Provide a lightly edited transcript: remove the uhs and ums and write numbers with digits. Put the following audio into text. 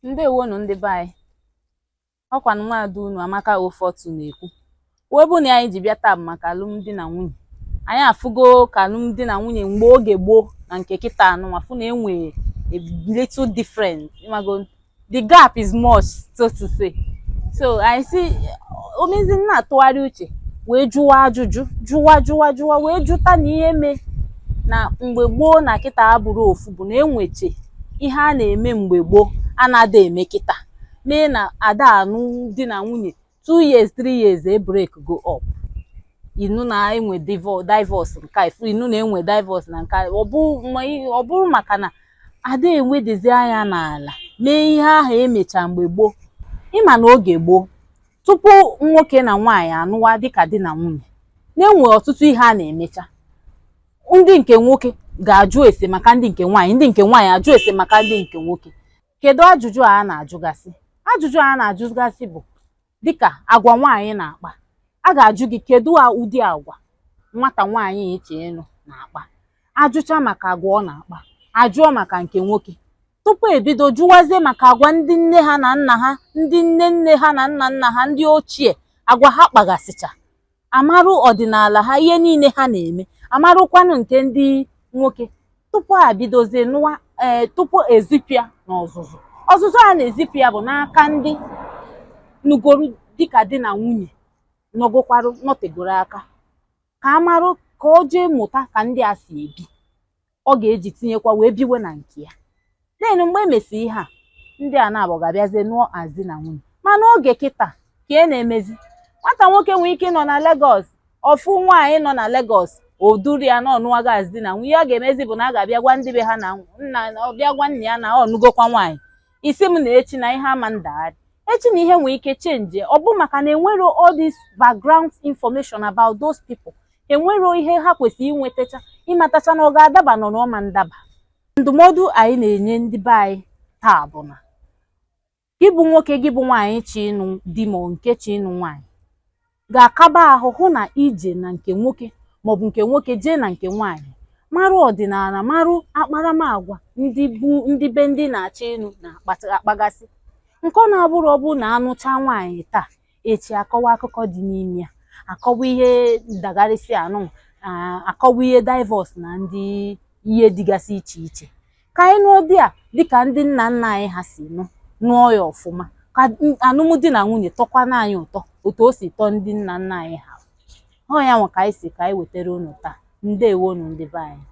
Ndewonu ndị be anyị. Ọkwanụ nwaada unu Amaka Ofotu na-ekwu. Wee bụ na anyị ji bịa taa bụ maka alụmdi na nwunye. Anyị afụgo ka alụmdi na nwunye mgbe oge gboo na nke kịta anụnwa, fụ na enwe a little difference. Ịmago, the gap is much, so to say. So anyị si omezi na-atụgharị uche wee jụwa ajụjụ, jụwa jụwa jụwa, wee jụta na ihe mee na mgbe gboo na kịta abụrụ ofu bụ na enweche ihe a na-eme mgbe gboo anaghị eme kịta, mee na ada anụ di na nwunye 2 years, 3 years, e break go up. Inu na enwe divorce nke a, inu na enwe divorce na nke a. Ọ bụrụ maka na ada enwedezi anya n'ala mee ihe ahụ emecha mgbe gboo. Ịma na oge gboo, tupu nwoke na nwaanyị anụwa dịka di na nwunye, na-enwe ọtụtụ ihe a na-emecha. Ndị nke nwoke ga-ajụ ese maka ndị nke nwaanyị, ndị nke nwaanyị ajụ ese maka ndị nke nwoke. Kedu ajụjụ a na-ajụgasị? Ajụjụ a na-ajụgasị bụ dịka agwa nwaanyị na-akpa. A ga-ajụ gị, kedu ụdị agwa nwata nwaanyị eche ịnụ na-akpa? Ajụcha maka agwa ọ na-akpa, ajụọ maka nke nwoke, tupu ebido jụwazie maka agwa ndị nne ha na nna ha, ndị nne nne ha na nna nna ha, ndị ochie, agwa ha kpagasịcha, amarụ ọdịnala ha, ihe niile ha na-eme, amarụkwanụ nke ndị nwoke, tupu a bidozie nụwa. Ee, tupu ezipịa n'ọzụzụ. Ọzụzụ a na-ezipụ ya bụ n'aka ndị nugoro dịka di na nwunye, nọgokwarụ nọtegoro aka, ka amarụ ka o jee mụta ka ndị a si ebi, ọ ga-eji tinyekwa wee biwe na nke ya. Then mgbe emesi ihe a, ndị a na-abụ ga-abịazie nụọ as di na nwunye. Mana oge kịta ka e na-emezi, nwata nwoke nwere ike ịnọ na Lagos, ọfụ nwaanyị nọ na Lagos, o duru ya na ọnụwago as di na nwunye. Ya ga-emezi bụ na a ga-abịa gwa ndị be ha na nna, ọ bịa gwa nna ya na ọ nụgokwa nwaanyị. Isi m na echi na ihe ama ndagharị, echi na ihe nwere ike change. Ọ bụ maka na enwero all this background information about those people, enwero ihe ha kwesịrị inwetacha, ịmatacha na ọ ga-adaba nọ na ọma ndaba. Ndụmọdụ anyị na-enye ndị be anyị taa bụ na gị bụ nwoke, gị bụ nwaanyị chi ịnụ di ma nke chi ịnụ nwaanyị, ga-akaba ahụ hụ na ije na nke nwoke maọbụ nke nwoke jee na nke nwaanyị, marụ ọdịnala, marụ akparamagwa ndị bụ ndị be ndị na-achọ ịnụ na-akpagasị. Nke ọ na-abụrụ, ọ bụ na anụcha nwaanyị taa, echi akọwa akụkọ dị n'ime ya, akọwa ihe dagarịsị anụ, akọwa ihe divorce na ndị ihe dịgasị iche iche. Ka anyị nụọ di a dịka ndị nna nna anyị ha si nụ, nụọ ya ọfụma, ka alụmdi na nwunye tọkwana anyị ụtọ otu o si tọọ ndị nna nna anyị ha. Ọ ya nwe ka anyị si ka anyị wetara unu taa. Ndewonu, ndị be anyị.